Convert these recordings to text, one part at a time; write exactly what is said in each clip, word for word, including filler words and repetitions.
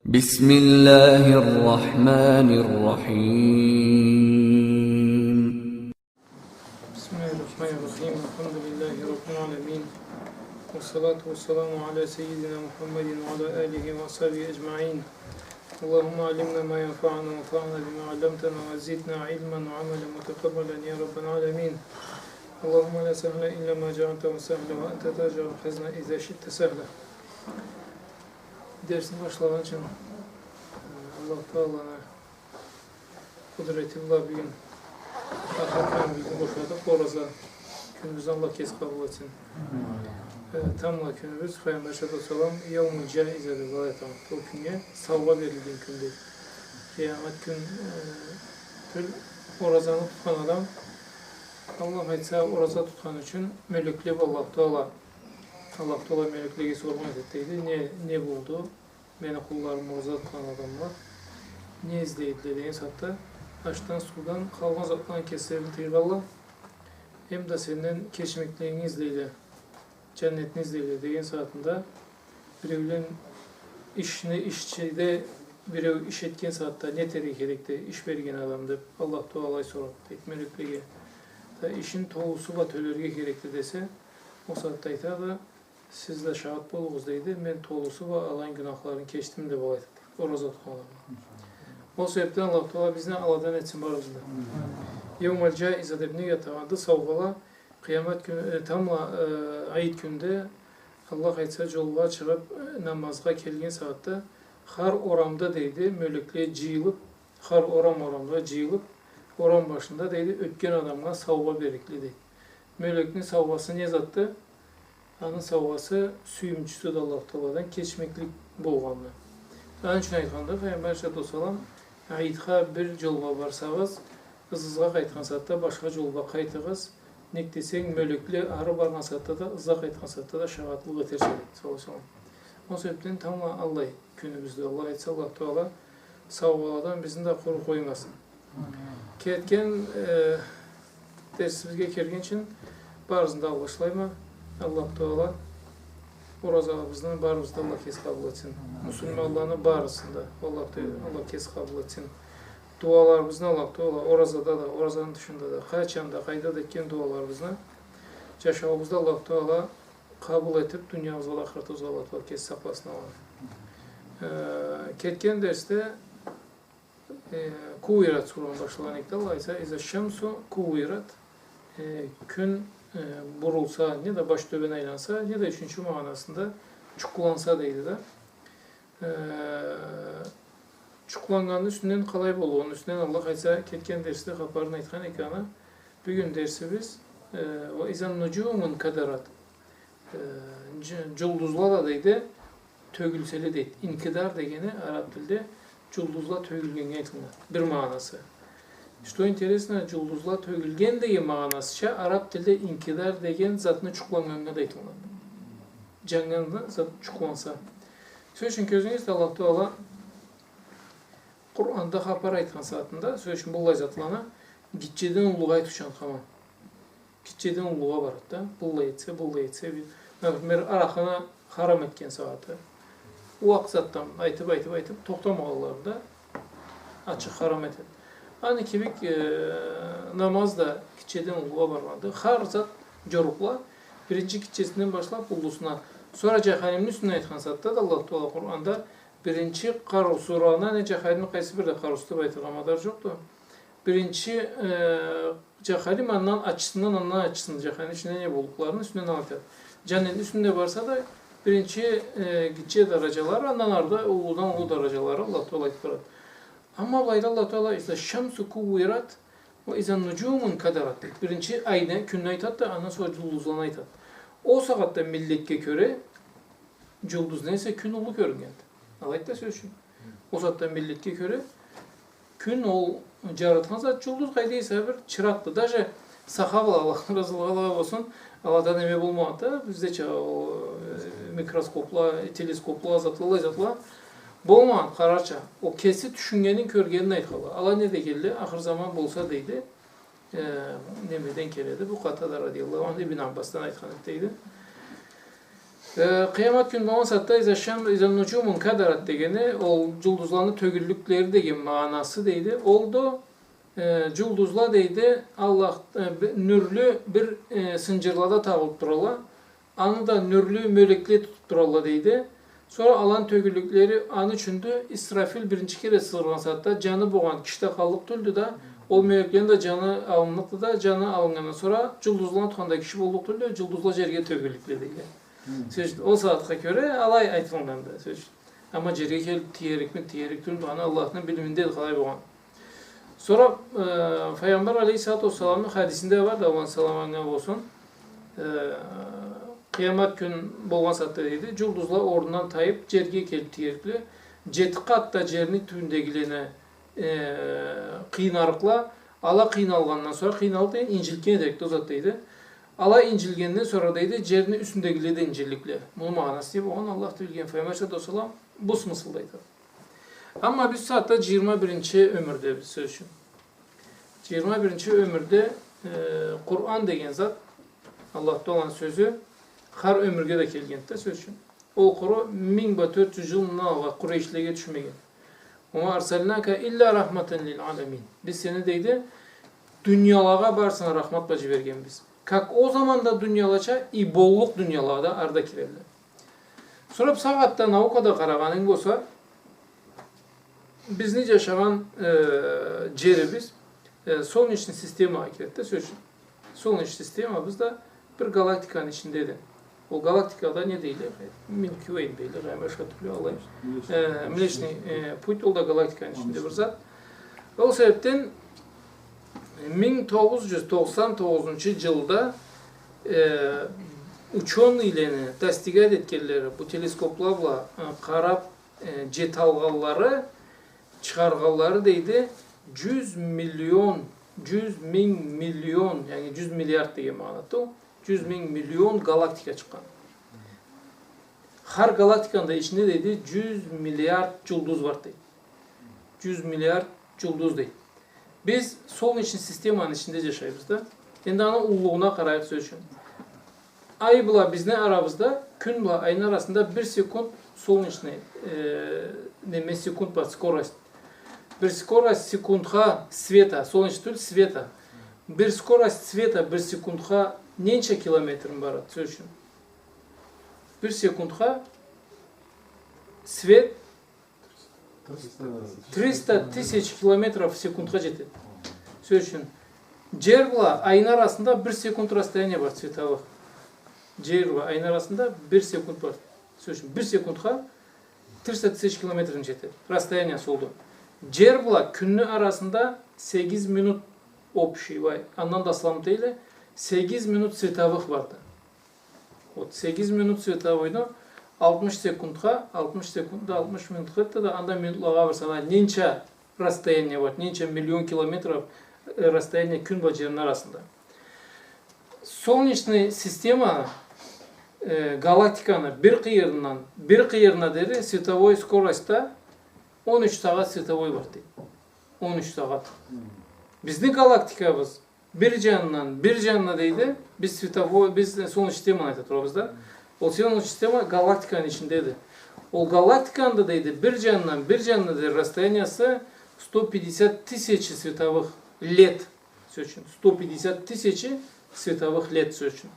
بسم الله الرحمن الرحيم. بسم الله الرحمن الرحيم. الحمد لله رب العالمين. والصلاة والسلام على سيدنا محمد وعلى آله وصحبه أجمعين. اللهم علمنا ما ينفعنا وانفعنا بما علمتنا وزدنا علما وعملا متقبلا يا رب العالمين. اللهم لا سهل إلا ما جعلته سهلا وأنت تجعل الحزن إذا شئت سهلا. Дерсни башлагъынчын, э, Аллаху Тааланы къудрети бла бюгюн ахыр кюнюбюзню бошадыкъ, ораза кюнюбюзню Аллах кеси къабыл этсин. Э, тамбла кюнюбюз, Файгъамбар алейхиссалату уассалам, Яумуль-Джаиза деб алай атагъан. Ол кюннге саугъа берилген кюн деб. Къыямат кюн, э, тюл, оразаны тутхан адам, Аллах айтса, ораза тутхан ючюн мёлекле бла Аллаху Таала, Аллаху Таала мёлеклеге соргъан этеди, дейди, не, не болду? Мени къулларым, ораза тутхан адамла не излейдиле деген сагъатда, ашдан, суудан, къалгъан затланы кеслерин тыйгъанла, эм да сенден кечмеклигинги излейле, джаннетни излейле деген сагъатында, биреулен ишни, ишчиде биреу иш этген сагъатда, не этерге керекди иш берген адам деб, Аллаху Таала алай сорады, дейди, мёлеклеге. Да ишин толусу бла тёлерге керекди десе, ол сагъатда айтады, сиз да шагъат болугъуз, дейди, мен толусу бла аланы гюнахларын кечдим деб алай айтады, ораза тутханла. Ол себебден Аллаху Таала бизни аладан этсин барыбызны да. Яумуль-Джаиза деб неге атагъанды? Саугъала, къыямат кюн, э, тамбла, э, айт кюнде, Аллах айтса, джолгъа чыгъыб, э, намазгъа келген сагъатда, хар орамда, дейди, мёлекле джыйылыб, хар орам-орамда джыйылыб, орам башында, дейди, ётген адамгъа саугъа берликле, дейди. Мёлекни саугъасы не затды? Аны саугъасы сюйюмчюсюдю Аллаху Тааладан кечмеклик болгъанына. Аны ючюн айтханды Файгъамбар алейхиссалату уассалам, айтха бир джол бла барсагъыз, ызыгъызгъа къайтхан сагъатда башха джол бла къайтыгъыз. Нек десенг, мёлекле ары баргъан сагъатда да, ызыгъызгъа къайтхан сагъатда да шагъатлыкъ этерча, дейди, саллаллаху алейхи ва саллам. Ол себебден тамбла аллай кюнюбюздю. Аллах айтса, Аллаху Таала саугъаладан бизни да къуру къоймасын. Кетген, э, дерсибизге келгинчи, барыгъызны да алгъышлайма. Аллаху Таала оразаларыбызны барыбызны да Аллах кеси къабыл этсин. Муслиманланы барысын да Аллах, Аллах кеси къабыл этсин. Дуаларыбызны Аллаху Таала оразада да, оразаны тышында да, къачан да, къайда да этген дуаларыбызны джашауубузда Аллаху Таала къабыл этиб, дуниябызгъа да, ахыратыбызгъа да Аллаху Таала кеси сакъласын аланы. Э, кетген дерсде Э, Куввират сураны башлагъан эдик да, Аллах айтса, иза шамсу куввират, э, кюн, э, бурулса, неда баш тёбен айланса, неда ючюнчю магъанасында джукъланса дейди да. Э, джукъланнганны юсюнден къалай болур? Аны юсюнден Аллах айтса, кетген дерсде хапарын айтхан эдик аны. Бюгюн дерсибиз, э, ва иза ннуджуму нкадарат. Э, дж-, джулдузла да дейди, тёгюлселе дейди. Инкидар дегени араб тилде джулдузла тёгюлгеннге айтылынады. Бир магъанасы. Что интересно, джулдузла тёгюлген деген магъанасыча араб тилде инкидар деген затны джукъланнганнга да айтылынады. Джаннган зат джукъланса. Сёз ючюн, кёзюгюзде Аллах Таала Къуранда хапар айтхан сагъатында, сёз ючюн, быллай затланы гитчеден уллугъа айтыучан хаман. Гитчеден уллугъа барады да, быллай этсе, быллай этсе, бир, например, аракъыны харам этген сагъаты. Уакъ затдан айтыб, айтыб, айтыб, тохтамагъанлары да ачыкъ харам этеди. Аны кибик, э, намаз да гитчеден уллугъа баргъанды. Хар зат джорукъла, биринчи гитчесинден башлаб, уллусуна. Сора джаханимни юсюнден айтхан сагъатда да Аллах Таала Къуранда биринчи къарыусу, сураны, не, джаханимни къайсы бир да къарыусу деб айтыргъа мадар джокъду. Биринчи, э, джаханим, андан ачысындан, андан ачысына, джаханимни ичинде не боллукъларыны юсюнден айтады. Джаннетни юсюнде барса да, биринчи, э, гитче дараджалары, андан ары да уллудан уллу дараджалары Аллах Таала айтыб барады. Амма былайда Аллах Таала, иза шамсу куввират, ва иза ннуджуму нкадарат, дейди. Биринчи айны, кюнню айтады да, андан сора джулдузланы айтады. Ол сагъатда миллетге кёре, джулдуздан эсе кюн уллу кёрюннгенди. Алайды да, сёз ючюн. Ол сагъатда миллетге кёре, кюн ол джаратхан зат, джулдуз къайда эсе бир чыракъды. Даже сахабала, Аллах разылыгъы алагъа болсун, аладан неме болмагъанды да, биздеча ол, э, микроскопла, телескопла, затла, аллай затла болмагъанды, къарарча. Ол кеси тюшюннгенин, кёргенин айтханла. Ала не дегенле, ахыр заман болса, дейди. Э, немеден келеди? Бу Къатада радияллаху анху Ибн Аббасдан айтхан эди, дейди. Э, къыямат кюн болгъан сагъатда «иза шам-, иза ннуджуму нкадарат» дегени, ол джулдузланы тёгюллюклери деген магъанасы, дейди. Ол да, э, джулдузла, дейди, Аллах, э, б-, нюрлю бир, э, сынджырлада тагъылыб туралла. Аны да нюрлю мёлекле тутуб туралла, дейди. Сора аланы тёгюллюклери аны ючюндю, Исрафил биринчи кере сызгъыргъан сагъатда джаны болгъан кишиде къаллыкъ тюлдю да, ол мёлеклени да джаны алынныкъды да, джаны алыннгандан сора джулдузланы тутханда киши боллукъ тюлдю, джулдузла джерге тёгюллюкле, дейди. Хы. Сёз ючюн, ол сагъатха кёре алай айтылгъанды, сёз ючюн. Амма джерге келиб тиерикми, тиерик тюлмю, аны Аллахны билиминдеди къалай болгъан. Сора, э, Файгъамбар алейхиссалату уассаламны хадисинде барды, Аллахны саламы анга болсун. Э, къыямат кюн болгъан сагъатда, дейди, джулдузла орнундан тайыб, джерге келиб тиерикле, джети къат да джерни тюбюндегилени, э, къыйнарыкъла, ала къыйналгъандан сора, къыйналыб да, инджилтген этерикди ол зат, дейди. Ала инджилгенден сора, дейди, джерни юсюндегиле да инджиликле. Муну магъанасы не болгъанын Аллах да билген, Файгъамбар алейхиссалату уассалам бу смыслда айтады. Амма биз бусагъатда джыйырма биринчи ёмюрдебиз, сёз ючюн. Джыйырма биринчи ёмюрде, э, Къуран деген зат, Аллах Тааланы сёзю, хар ёмюрге да келгенди да, сёз ючюн. Ол къуру минг бла тёрт джюз джыл мындан алгъа къурейшлилеге тюшмеген. «Уа ма арсалнака илля рахматан лиль аламин». Биз сени, дейди, дуниялагъа барысына рахмат бла джибергенбиз. Как ол заманда дуниялача, и боллукъ дуниялагъа да ары да кирелле. Сора бусагъатда наукада къарагъанынг болса, бизни джашагъан, э, джерибиз, э, солнечный системагъа киреди да, сёз ючюн. Солнечный системабыз да бир галактиканы ичиндеди. Ол галактикада не дейле? Milky Way дейле, гъайри башха тюрлю алай. Млечный, э, Млечный, э, путь, ол да галактиканы ичинде бир зат. Ол себебден минг тогъуз джюз токъсан тогъузунчу джылда, э, учёныйлени достигать этгенлери, бу телескопла бла, э, къараб, э, джеталгъанлары, чыгъаргъанлары, дейди, джюз миллион, джюз минг миллион, яни джюз миллиард деген магъанада ол, джюз минг миллион галактика чыкъгъан. Хар галактиканы да ичинде, дейди, джюз миллиард джулдуз бар, дейди. Джюз миллиард джулдуз, дейди. Биз солнечный системаны ичинде джашайбыз да. Энди аны уллулугъуна къарайыкъ, сёз ючюн. Ай бла бизни арабызда, кюн бла айны арасында бир секунд солнечный, э, неме, секунд бар, скорость. Бир скорость секундха света, солнечный тюл, света. Бир скорость света бир секундха ненча километрми барады, сёз ючюн? Бир секундха свет триста тысяч километров в секундха джетеди. Сёз ючюн, Джер бла айны арасында бир секунд расстояние бар световых. Джер бла айны арасында бир секунд бар. Сёз ючюн, бир секундха триста тысяч километрни джетеди расстояниясы олду. Джер бла кюнню арасында сегиз минут общий, вай, андан да асламы дейле, сегиз минут световых барды. Вот, сегиз минут световойну алтмыш секундха, алтмыш секундда, алтмыш минутха этди да, анда минутлагъа бир сана, ненча расстояние бар, ненча миллион километров, э, расстояние кюн бла джерни арасында. Солнечный система, э, галактиканы бир къыйырындан бир къыйырына дери световой скоростьда он юч сагъат световой бар дейди. Он юч сагъат. Бизни галактикабыз бир джанындан бир джанына дейди, биз световой, биз солнечный системаны айта турабыз да. Ол солнечный система галактиканы ичиндеди. Ол галактиканы да дейди, бир джанындан бир джанына дейди, расстояниясы сто пятьдесят тысяч световых лет, сёз ючюн. Сто пятьдесят тысяч световых лет, сёз ючюн.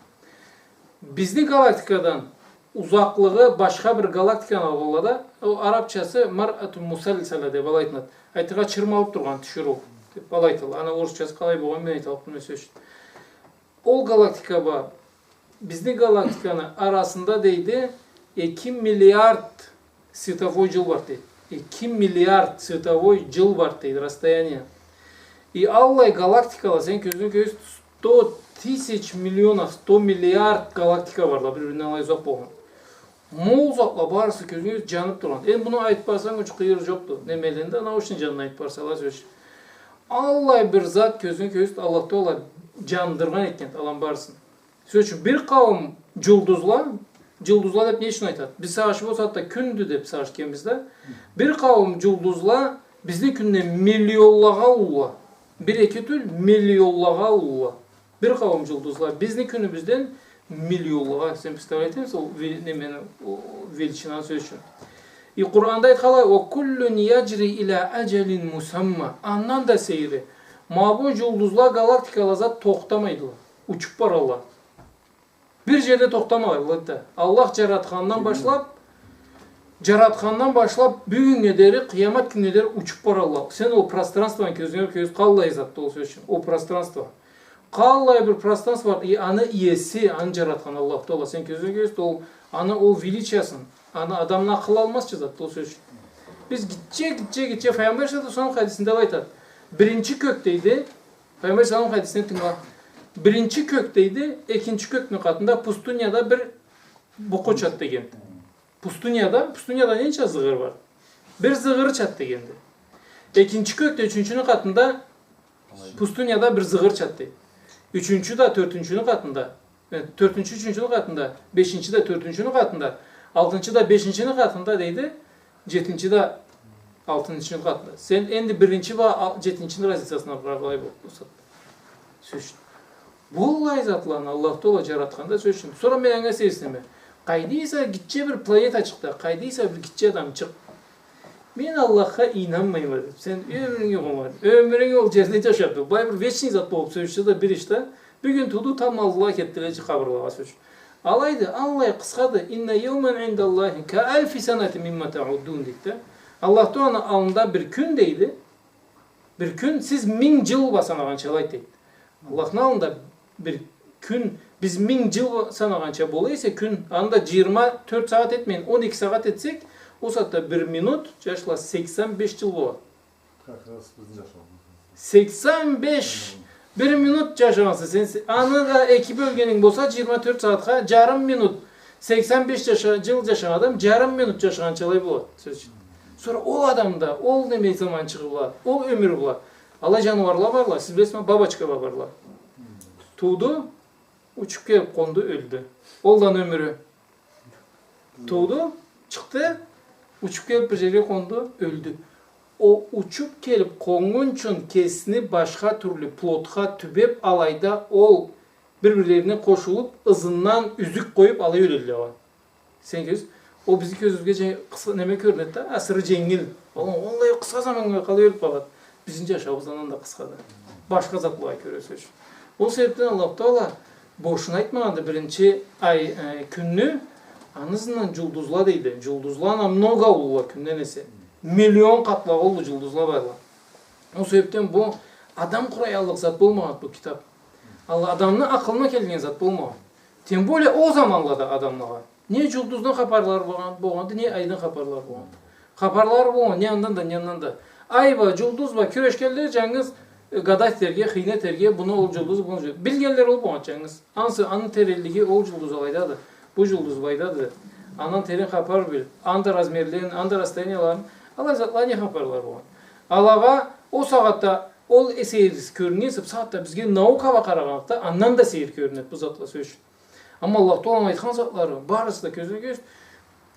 Бизни галактикадан узакълыгъы башха бир галактиканы алгъанла да, ол арабчасы маръатун мусалсала деб алай айтылады. Айтыргъа, чырмалыб тургъан тиширыу деб алай айтылады. Аны орусчасы къалай болгъанын мен айталлыкъ тюлме, сёз ючюн. Ол галактика бла бизни галактиканы арасында дейди, эки миллиард световой джыл бар дейди. Эки миллиард световой джыл бар дейди расстояние. И аллай галактикала, сен кёзюнге кёресе, сто тысяч миллионов, сто миллиард галактика барла, бир-биринден алай узакъ болгъан. Ма ол затла барысы кёзюнге кёрюнюб, джаныб тургъан. Энди муну айтыб барсанг, учу къыйыры джокъду. Немелени да научный джанын айтыб барсала, сёз ючюн. Аллай бир зат кёзюнге кёрюнюб, Аллах Тагъала джандыргъан этгенди аланы барысын. Сёз ючюн, бир къауум джулдузла, джулдузла деб не ючюн айтады? Биз сагъышыб ол сагъатда кюндю деб сагъышгъанбыз да. Бир къауум джулдузла бизни кюнден миллионлагъа уллула. Бир-эки тюл, миллионлагъа уллула. Бир къауум джулдузла бизни кюнюбюзден Миллионлагъа, сен представлять этемисе ол ве-, немени, о, величинаны, сёз ючюн. И Къуранда айтханлай: «Ва куллун яджри иля аджалин мусамма». Андан да сейири, ма бу джулдузла, галактикала зат тохтамайдыла. Учуб баралла. Бир джерде тохтамайдыла да. Аллах джаратхандан башлаб, джаратхандан башлаб, бюгюннге дери, къыямат кюннге дери учуб баралла. Сен ол пространствону кёзюнге кёргюз, къаллай затды ол, сёз ючюн. Ол пространство. Къаллай бир пространство бар, и аны иеси, аны джаратхан Аллах Тагъала. Сен кёзюнге кёргюз, ол, аны ол величиясын, аны адамны акъылы алмазча затды ол, сёз ючюн. Биз гитче, гитче, гитче, Файгъамбар саллаллаху алейхи ва саллам хадисинде алай айтады. Биринчи кёк, дейди, Файгъамбар саллаллаху алейхи ва саллам хадисине тынгыла. Биринчи кёк, дейди, экинчи кёкню къатында пустыняда бир букъу чатды деген. Пустыняда, пустыняда ненча зыгъыр бар? Бир зыгъыр чатды дегенди. Экинчи кёкде, ючюнчюню къатында пустыняда бир зыгъыр чатды. Ючюнчю да тёртюнчюню къатында, э, тёртюнчю ючюнчюню къатында, бешинчи да тёртюнчюню къатында, алтынчы да бешинчини къатында, дейди, джетинчи да алтынчыны къатында. Сен энди биринчи бла ал-, джетинчини разницасына къарай болуб турса. Сёз ючюн. Быллай затланы Аллах Тагъала джаратханда, сёз ючюн. Сора мен анга сейирсинеме. Къайда эсе гитче бир планетачыкъда, къайда эсе бир гитче адамчыкъ. Мен Аллахха ийнанмайма деб. Сен ёмюрюнге къоймагъан. Ёмюрюнг ол джерде джашаб тур. Былай бир вечный зат болуб, сёз ючюн, да бир иш да. Бюгюн тууду, тамбла алгъа кетдиле къабырлагъа, сёз ючюн. Алайды, аллай къысхады. «Инна яуман индаллахи ка алфи санатин мимма тауддун», дейди да. Аллах Тагъаланы аллында бир кюн, дейди. Бир кюн сиз минг джыл бла санагъанча алайды, дейди. Аллахны аллында бир кюн биз минг джыл санагъанча бола эсе, кюн анда джыйырма тёрт сагъат этмейин, он эки сагъат этсек, ол сагъатда бир минут, джашла, сексен беш джыл болады. Как раз бизни джашауубуз. Сексен беш! Бир минут джашагъанса сен, се-, аны да эки бёлгенинг болса, джыйырма тёрт сагъатха джарым минут. Сексен беш джаша-, джыл джашагъан адам джарым минут джашагъанча алай болады, сёз ючюн. Сора ол адам да, ол неме заманчыгъы бла, ол ёмюрю бла. Алай джаныуарла барла, сиз билесиз, бабочкала барла. Тууду, учуб келиб къонду, ёлдю. Ол да ёмюрю. Тууду, чыкъды, учуб келиб бир джерге къонду, ёлдю. Ол учуб келиб къоннгунчу кесини башха тюрлю плодха тюбеб, алайда ол бир-бирлерине къошулуб, ызындан юзюк къоюб, алай ёлелле. Сен кёз-, ол бизни кёзюбюзге джен-, къысха неме кёрюнеди да, асыры дженгил. Ол, аллай къысха заманнга къалай ёлюб къалады. Бизни джашауубуз андан да къысхады. Башха затлагъа кёре, сёз ючюн. Ол себебден Аллах Тагъала бошуна айтмагъанды, биринчи ай, э, кюнню, аны ызындан джулдузла, дейди. Джулдузла намного уллула кюнден эсе. Миллион къатлагъа уллу джулдузла барла. Ол себебден бу адам къураяллыкъ зат болмагъанды бу китаб. Аллах, адамны акъылына келген зат болмагъанды. Тем более ол заманлада адамлагъа не джулдуздан хапарлары болгъан, болгъанды, не айдан хапарлары болгъанды. Хапарлары болгъан, не андан да, не андан да. Ай бла, джулдуз бла кюрешгенле джангыз, э, гадать этерге, хыйны этерге, муну ол джулдуз, муну джул-, билгенле ол болгъан джангыз. Ансы, аны теренлиги, ол джулдуз алайдады, бу джулдуз былайдады. Андан терен хапар бил, анда размерлерин, анда расстоянияларын, алай затла не хапарлары болгъан. Алагъа ол сагъатда ол сейир кёрюнген эсе, бусагъатда бизге наука бла къарагъанлыкъда, андан да сейир кёрюнеди бу затла, сёз ючюн. Амма Аллах Тагъаланы айтхан затлары, барысы да кёзюне кёз,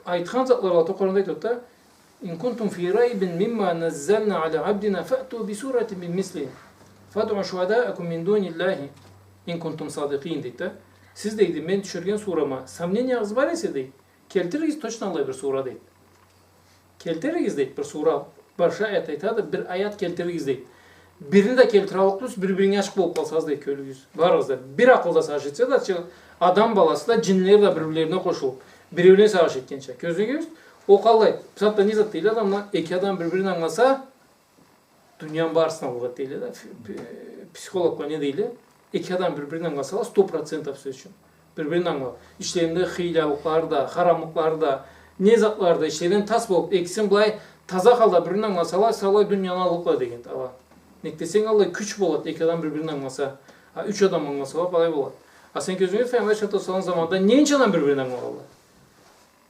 айтхан затлары Аллах Тагъала Къуранда айтады да: «Ин кунтум фи райбин мимма наззална аля абдина фаъту би суратин мин мислихи. Фадъу шухадаакум мин дуниллахи ин кунтум садикъин», дейди да. Сиз, дейди, мен тюшюрген сурама сомнениягъыз бар эсе, дейди, келтиригиз точно аллай бир сура, дейди. Келтиригиз, дейди, бир сура. Башха аят айтады, бир аят келтиригиз, дейди. Бирин да келтираллыкъ тюлсюз, бир-биринге ашыкъ болуб къалсагъыз, дейди, кёлюгюз. Барыгъыз да. Бир акъылда сагъыш этсе да, чы-, адам баласы да, джинле да бир-бирлерине къошулуб, биреулен сагъыш этгенча. Кёзюгюз, ол къалай? Бусагъатда не зат дейди адамла? Эки адам бир-бирин ангыласа, дунияны барысын аллыкъ эди дейле да, фи-, пи-, психологла не дейле? Эки адам бир-бирин ангыласала, сто процентов, сёз ючюн, бир-бирин ангылар. Ичлеринде хыйлалыкълары да, харамлыкълары да, не затлары да ичлеринден тас болуб, экисин былай таза халда бир-бирин ангыласала, саулай дунияны аллыкъла деген, ала. Нек десенг, аллай кюч болады, эки адам бир-бирин ангыласа. А юч адам ангыласала, къалай болады? А сен кёзюнге Файгъамбар алейхиссалату уассалам заманында ненча адам бир-бирин ангылагъанла?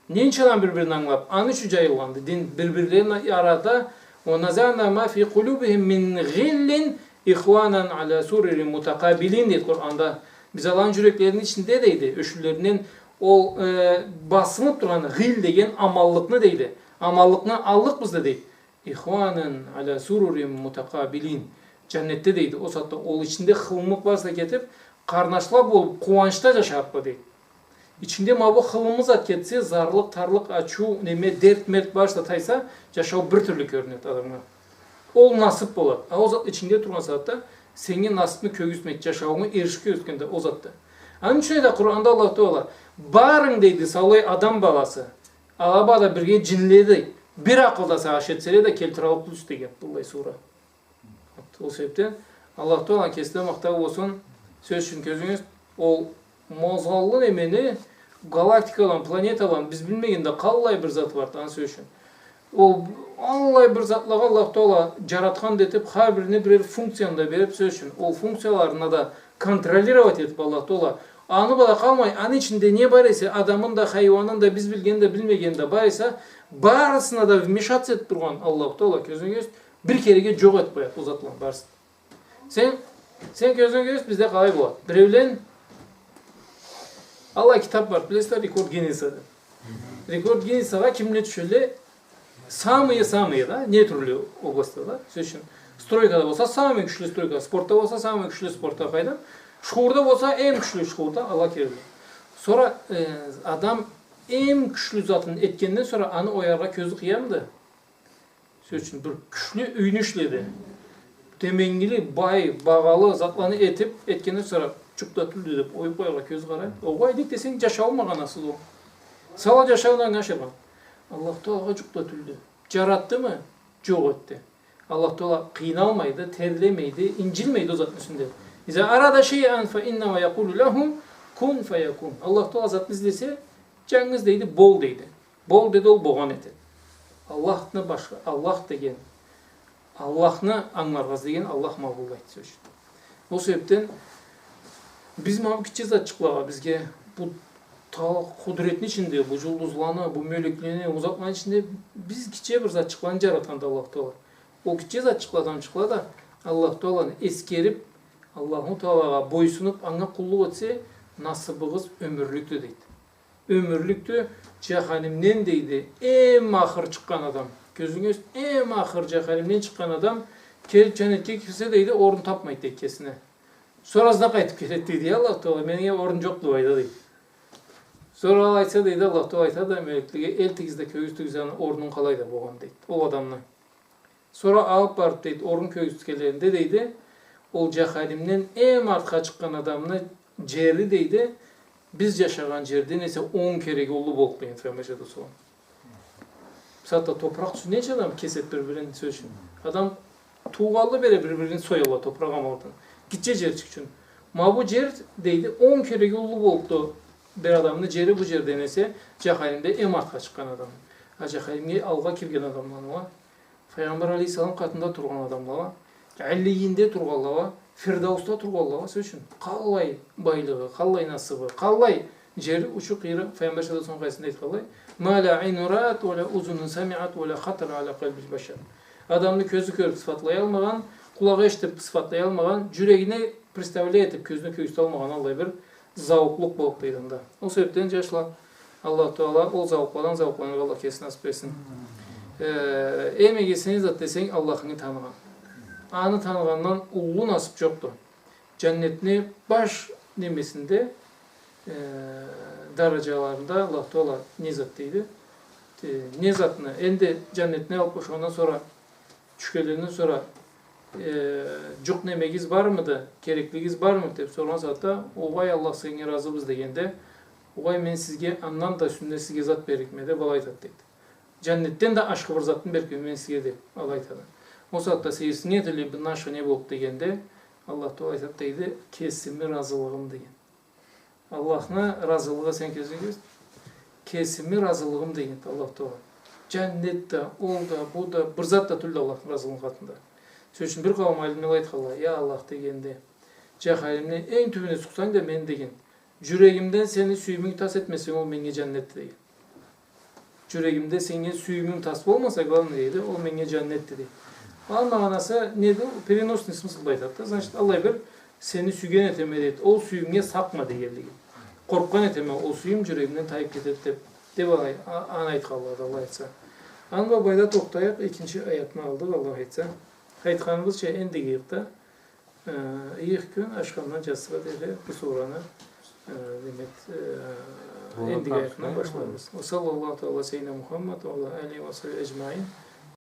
Ненча адам бир-бирин ангылаб, аны ючюн джайылгъанды дин бир-бирлерини арада. «Ва назаъна ма фи къулюбихим мин гъиллин ихуанан аля сурурин мутакъабилин», дейди Къуранда. Биз аланы джюреклерини ичинде, дейди, ёшюнлеринден ол, э, басыныб тургъан гъилл деген аманлыкъны, дейди. Аманлыкъны аллыкъбыз да, дейди. «Ихуанан аля сурурин мутакъабилин». Джаннетде, дейди, ол сагъатда ол ичинде хылымлыкъ барса кетиб, къарнашла болуб, къууанчда джашарыкъла, дейди. Ичингде ма бу хылымы зат кетсе, зарлыкъ, тарлыкъ, ачыу, неме, дерт-мерт барса тайса, джашау бир тюрлю кёрюнеди адамгъа. Ол насыб болады. А ол зат ичингде тургъан сагъатда сеннге насыбны кёргюзтмейди, джашауунгу эришиб кёргюзтгенди ол затда. Аны ючюн да Къуранда Аллаху Тагъала, барынг, дейди, саулай адам баласы, ала бла да бирге джинле, дейди, бир акъылда сагъыш этселе да, келтираллыкъ тюлсюз деген быллай сура. Ол себебден Аллаху Тагъаланы кесине махтау болсун. Сёз ючюн, кёзюгюз, ол мозгъаллы немени, галактикаланы, планеталаны биз билмеген да къаллай бир зат барды, аны сёз ючюн. Ол аллай бир затлагъа Аллаху Тагъала джаратхан да этиб, хар бирине бирер функцияны да бериб, сёз ючюн. Ол функцияларына да контролировать этиб Аллаху Тагъала, аны бла да къалмай, аны ичинде не бар эсе, адамын да, хайуанын да, биз билген да, билмеген да бар эсе, барысына да вмешаться этиб тургъан Аллаху Тагъала, кёзюгюз, бир кереге джокъ этиб къояды ол затланы барысын. Сен, сен кёзюгюз, бизде къалай болады? Биреулен, аллай китаб бар, билесиз да, рекорд Гиннесса деб. Рекорд Гиннессагъа кимле тюшелле? Самые-самые, да, не тюрлю областьда, да. Сёз ючюн, стройкада болса, самый кючлю стройка, спортда болса, самый кючлю спортда, къайдам. Шугъурда болса, эм кючлю шугъурда, ала кирелле. Сора, э, адам эм кючлю затын этгенден сора аны ояргъа кёзю къыямыды? Сёз ючюн, бир кючлю юйню ишледи. Деменгили, бай, багъалы затланы этиб, этгенден сора джукъ да тюлдю деб, оюб къояргъа кёзю къарайды? Огъай, нек десенг, джашауну магъанасыды ол. Саулай джашауну анга ашыргъан. Аллаху Тагъалагъа джукъ да тюлдю. Джаратдымы? Джокъ этди. Аллаху Тагъала къыйналмайды, терлемейди, инджилмейди ол затны юсюнде. «Иза арада шайан фа иннама якъулу лаху кун фаякун». Аллаху Тагъала затны излесе, джангыз дейди, «Бол», дейди. «Бол» деди, ол болгъан этеди. Аллахны башха, Аллах деген, Аллахны ангыларгъа излеген, Аллах ма быллайды, сёз ючюн. Ол себебден биз ма бу гитче затчыкълагъа, бизге бу та-, къудуретни ичинде, бу джулдузланы, бу мёлеклени, ол затланы ичинде биз гитче бир затчыкъланы джаратханды Аллаху Тагъала. Ол гитче затчыкъла, адамчыкъла да Аллаху Тагъаланы эсгериб, Аллаху Тагъалагъа бойсунуб, анга къуллукъ этсе, насыбыгъыз ёмюрлюкдю, дейди. Ёмюрлюкдю, джаханимден, дейди, эм ахыр чыкъгъан адам. Кёзюгюз, эм ахыр джаханимден чыкъгъан адам келиб джаннетге кирсе, дейди, орун табмайды, дейди, кесине. Сора ызына къайтыб келеди, дейди, я Аллах Тагъала, меннге орун джокъду былайда, дейди. Сора алай айтса, дейди, Аллах Тагъала айтады мёлеклеге, элтигиз да, кёргюзтюгюз аны орнун къалайда болгъан, дейди, ол адамны. Сора алыб барыб, дейди, орун кёргюзтгенлеринде, дейди, ол джаханимден эм артха чыкъгъан адамны джери, дейди, биз джашагъан джерден эсе он кереге уллу боллукъду, дейди Файгъамбар саллаллаху алейхи ва саллам. Бусагъатда топуракъ ючюн ненча адам кеседи бир-бирин, сёз ючюн. Адам туугъанлы бери бир-бирин соялла топуракъ амалдан. Гитче джерчик ючюн. Ма бу джер, дейди, он кереге уллу боллукъду бир адамны джери бу джерден эсе, джаханимде эм артха чыкъгъан адам. А джаханимге алгъа кирген адамланы уа, Файгъамбар алейхиссалам къатында тургъан адамла уа, Иллийинде тургъанла уа, Фирдаусда тургъанла уа, сёз ючюн, къаллай байлыгъы, къаллай насыбы, къаллай джери, учу-къыйыры, Файгъамбар саллаллаху алейхи ва саллам хадисинде айтханлай, «Ма ла айнун раат, ва ла узунун самиат, ва ла хатара аля къалби башар». Адамны кёзю кёрюб сыфатлаялмагъан, къулагъы эшитиб сыфатлаялмагъан, джюрегине представлять этиб, кёзюне кёргюзталмагъан аллай бир зауукълукъ боллукъду, дейди, анда. Ол себебден, джашла, Аллах Тагъала ол зауукъладан зауукъланыргъа Аллах кеси насыб этсин. Э, эм эгеси не зат десенг, Аллахынгы таныгъан. Аны таныгъандан уллу насыб джокъду. Джаннетни баш немесинде, э, дараджаларында Аллах Тагъала не зат дейди? Э, не затны, энди джаннетни алыб бошагъандан сора, тюшгенлеринден сора, э, джукъ немегиз бармыды, кереклигиз бармыды деб соргъан сагъатда, огъай, Аллах, сеннге разыбыз дегенде, огъай, мен сизге андан да юсюнде сизге зат берликме деб алай айтады, дейди. Джаннетден да ашхы бир затны берликме мен сизге деб алай айтады. Ол сагъатда сейирсинеди, мындан ашхы не боллукъду дегенде, Аллах Тагъала айтады, дейди, кесими разылыгъым деген. Аллахны разылыгъы, сен кёзюнге кёргюзт. Кесими разылыгъым деген Аллах Тагъала. Джаннет да, ол да, бу да, бир зат да тюлдю Аллахны разылыгъыны къатында. Сёз ючюн, бир къауум алимле айтханла, я Аллах, дегенде, джаханимни энг тюбюне сукъсанг да мени, деген, джюрегимден сени сюйюмюнг тас этмесенг, ол меннге джаннетди, деген. Джюрегимде сеннге сюйюмюм тас болмаса, главный, дейди, ол меннге джаннетди, дейди. Аны магъанасы неди? Переносный смыслда айтады да. Значит, аллай бир сени сюйген этеме, дейди. Ол сюйюмнге сакъма дегенлиги. Къоркъгъан этеме, ол сюйюм джюрегимден тайыб кетеди деб, деб алай, а-, аны айтханла да, Аллах айтса. Аны бла былайда тохтайыкъ, экинчи аятны алдыкъ, Аллах айтса. Айтханыбызча, энди ыйыкъда Э, ыйых кюн ашхамдан джатсыгъа дери бу сураны, э, демек, э, Эндиги аятдан башларбыз. وصلى الله تعالى على سيدنا محمد وعلى آله وصحبه أجمعين.